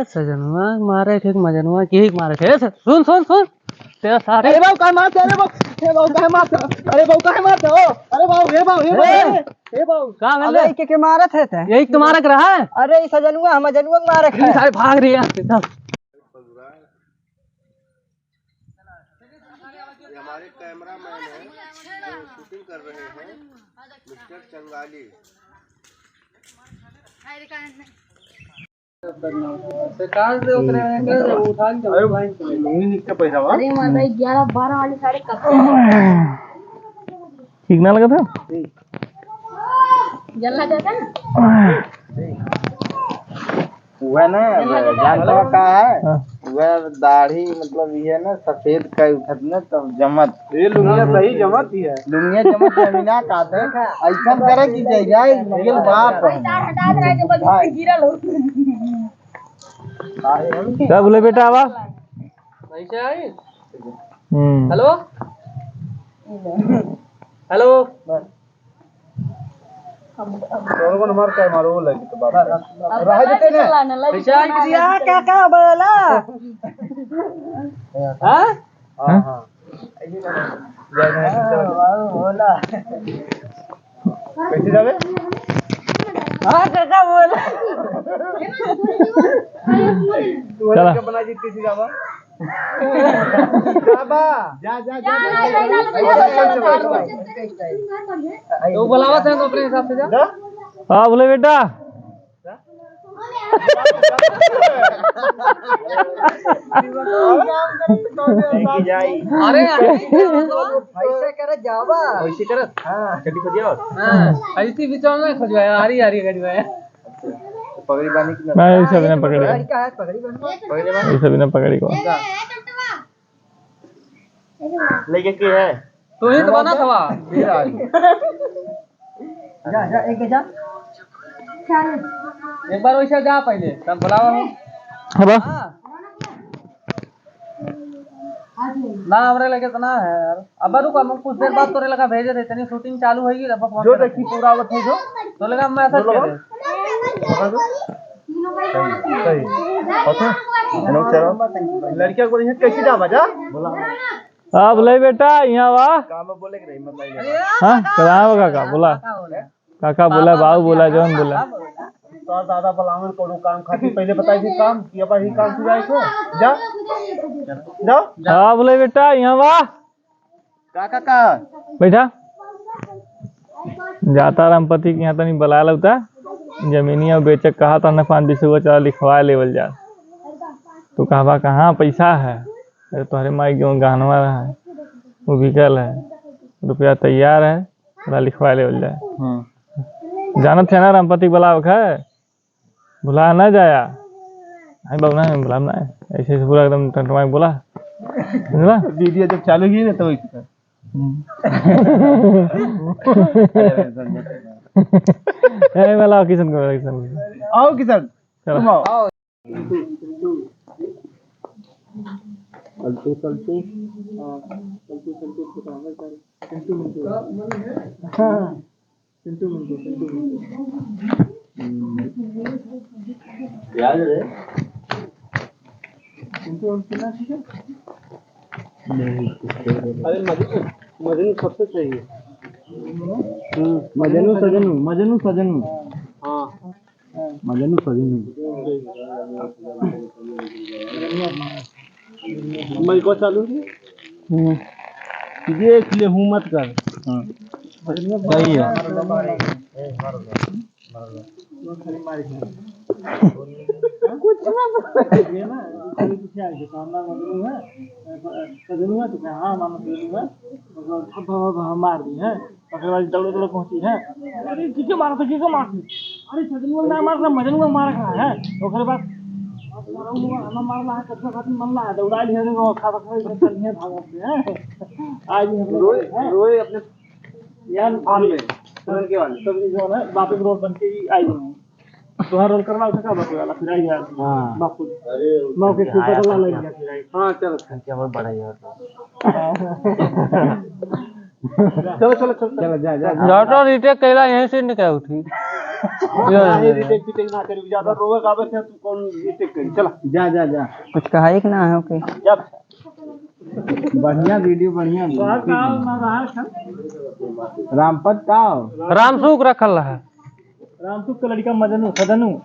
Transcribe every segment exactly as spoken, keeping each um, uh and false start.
सजनवा मारे के, मजनवा के मारे के। ए, सुन, सुन, सुन। तेरा सारे अरे बाबू, काहे मारते? अरे बाबू, हे बाबू, काहे मारते? अरे बाबू, काहे मारते हो? अरे बाबू, हे बाबू, हे बाबू, ए! हे, हे बाबू। का भेले? अबे, के, के मारत है ते? यही तो मारक रहा है। अरे, ई सजनुआ, हम मजनुआ के मारक है। सारे भाग रहे हैं यहाँ से, चल। ये हमारे कैमरामैन हैं, जो शूटिंग कर रहे हैं, मिस्टर चंगाली। से काट दे ओकरे, उठा के, उठा के। अरे, लुंगी निक के पैसा बा। अरे, माता, ग्यारह बारह वाली साड़ी कब ठीक ना लगा था? जल्ला देता ना। वह ना, जानता का है? हाँ। वह दाढ़ी, मतलब, ये ना, सफेद का उठत ना, तब जमत। ये लुंगिया सही जमत ही है। लुंगिया जमत है, ना काटे। ऐसन करे कि जय जाए, ये बाप है। भाई। का बोले बेटा, आवा? कैसे आई? हम्म। हेलो? हेलो? कौन कौन मार का मारो, वो लगी तो बात। रह देते ना। कैसे आई दिया? क्या, क्या बोला? हाँ? हाँ, हाँ। कैसे जावे? हाँ, काका बोला। तू चला। के बना दी, कैसे जावा? बाबा। जा, जा, जा, जा, जा, जा, जा, जा, जा। तो बुलावा था तो अपने हिसाब से जा। जा। हाँ, बोले बेटा। अरे, अरे, ऐसे करे जावा। ऐसे करत? हाँ। चड्डी खोजिया और? हाँ, ऐसी बिचौल में खोजवाया, आरी, आरी खोजवाया। पगड़ी बांधी कि ना? नहीं, ऐसे बिना पगड़ी। पगड़ी का है, पगड़ी बांधी। पगड़ी बांधी। ऐसे बिना पगड़ी को। लेके के है? तू ही तो बना था। जा, जा, एक जा। एक बार वैसे जा पहले, तब बुलावा हो। अब? हाँ। ना, हमरे लगे तो ना है यार। अब रुक, हम कुछ देर बाद तोरे लगा भेजे थे, इतनी शूटिंग चालू होगी, अब फोन जो कर देखी पूरा आवत है जो। तो लगा मैसेज कर दे। सही, सही। लड़किया को बोली, "कैसी जा बजा?" बोला। अब ले बेटा, यहाँ वा। काम में बोले के रही, मतलब, हाँ, कराओ काका, बोला। काका बोला, बाबू बोला, जौन बोला। तो दादा बुलावन कोनो काम खातिर पहले बताई थी काम, कि अब ही काम सुरू आए थे। जा। जा। हाँ, बोले बेटा, यहाँ वा। का, का, का? बैठा। जाता रामपति के यहाँ तनी बलाए लौटा। जमीनिया बेचक कहा था न, पाँच बीस गो चला लिखवा लेवल जा। तो कहबा, "कहाँ पैसा है?" अरे, तोहरे माई के जौन गहनवा रहा है, वो बिकल है, रुपया तैयार है, ओकरा लिखवा लेवल जाए। हम्म। जानत है ना, रामपति बलावक है, भुला ना जाया। आई बाबू ना, भुला ना है। ऐसे, ऐसे पूरा एकदम टमटमा के बोला। समझला? वीडियो जब चालू की ना, तो वही था। हम्म। ए, वाला किशन को, किशन को। आओ किशन, चलो। तुम आओ। पिंटू, पिंटू। पलटू, पलटू। हाँ, पलटू, पलटू, छोटा है सर। पिंटू, पिंटू। हाँ, पिंटू, पिंटू, पिंटू, पिंटू। हम्म। याद है? पिंटू, पिंटू ना, ठीक है? नहीं। अरे, मजनू, मजनू सबसे सही है। हम्म। मजनू सजनू, मजनू सजनू। हाँ। मजनू सजनू। माइको चालू है? हम्म। देख ले, हूँ मत कर। हाँ। सही है। कुछ ना बोल। ये ना, इसके पीछे आके सामना मजनू है, सजनू है, तो क्या? हाँ, मानो सजनू है। मतलब, अब, अब, अब हम मार दिए हैं। ओकरे बाद दौड़े, दौड़े पहुंची है। अरे, किके मारा था, किके मारा था? अरे, सजनुआ ना मारा था, मजनुआ मारा खड़ा है। ओकरे बाद हम मारला है, कतना खातिर मरला है, दौड़ा लिया रे, वो खा, खा, खा, खा, खा, भाग, भाग, हैं। आज भी हम लोग रोए, हैं। रोए अपने यार, आम में, तुरंत के वाले। तब ये जो है, वापस रोड बन के ही आई हूँ। तुम्हारा रोल करना उठा का बापू वाला, फिर आई यार। हाँ। बापू। अरे, मौके के ऊपर वाला लग गया, फिर आई। हाँ, चलो। क्या बहुत बड़ा यार। चलो, चलो, चलो, चलो। चलो, जा, जा, जा। ज्यादा retake कैला यहीं से निकल उठी। ये retake fitake ना करी, ज्यादा रोवे गावे से तू कौन retake करी? चला। जा, जा, जा। कुछ कहा ही कि ना है, ओके। जा। बढ़िया video, बढ़िया। रामपत का हो? रामसुख रखल रहा। रामसुख का लड़का मजनू, सदनू।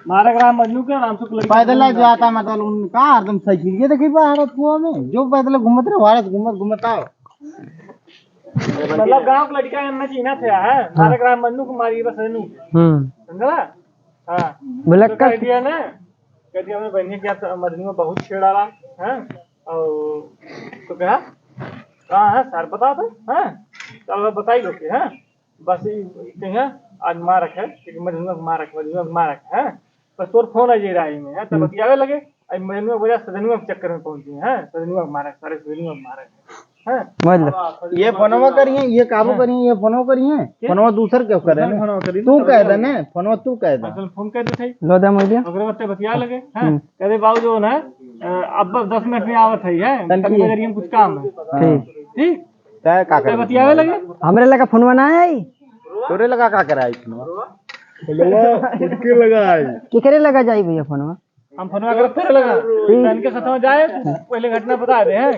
मारक रहा मजनू के, रामसुख का लड़का पैदल सदनू। जाता, मतलब, उनका हरदम साइकिल ये देखी बा, हालत कुआं में। जो पैदल घूमत रहे, हालत घूमत, घूमत आओ। मतलब, गांव का लड़का है, ना चीन्हा थे, है? हाँ। मारक रहा मजनू को मारी बस सदनू। हम्म। समझला? हाँ। बोला तो कह कल दिया ना, कह दिया, "हमरे बहनिया के साथ मजनू बहुत छेड़ाला, हैं?" और तो कहा, "कहाँ है सर, बता दो, हैं?" चलो, बताई लोग के, हैं? बस ई, ई कहिया, "आज मारक है, क्योंकि मजनू के मारक, मजनू के मारक है।" बस तोर फोन आ जाए रहा है में, हैं? तब हम्म। बतियावे लगे, अब मजनू के वजह से सजनुआ के चक्कर में पहुंच गए, हैं? सजनुआ के मारक, सारे सजनुआ के मारक। हैं? मतलब? ये फोनवा करिए, ये काबू हाँ। करिए, ये फोनवा करिए, के? फोनवा दूसर क्यों करे दूसर ने? फोनवा करिए, तू दूसर कह दे करिए। ने, फोनवा तू कह दे। हाँ, चल, फोन कर दे भाई। लो दे मोबाइल। ओकरे बाद ते बतिया लगे, हाँ? हम्म। कह दे, "बाबू जो ना, अ, अब बस दस मिनट में आवत है, हैं? तन तनी की। बजरिया में कुछ काम है।" हाँ। ठीक। ठीक? तय का ते करे? बतियावे लगे। हमरे लगा फोनवा ना आई। तोरे लगा का करे आई फोनवा? फोनवा उनके लगा आई। केकरे लगा जाई भैया फोनवा? हम फोनवा करब तोरे लगा। ठीक। तन के साथ जाए, पहले घटना बता दे, हैं?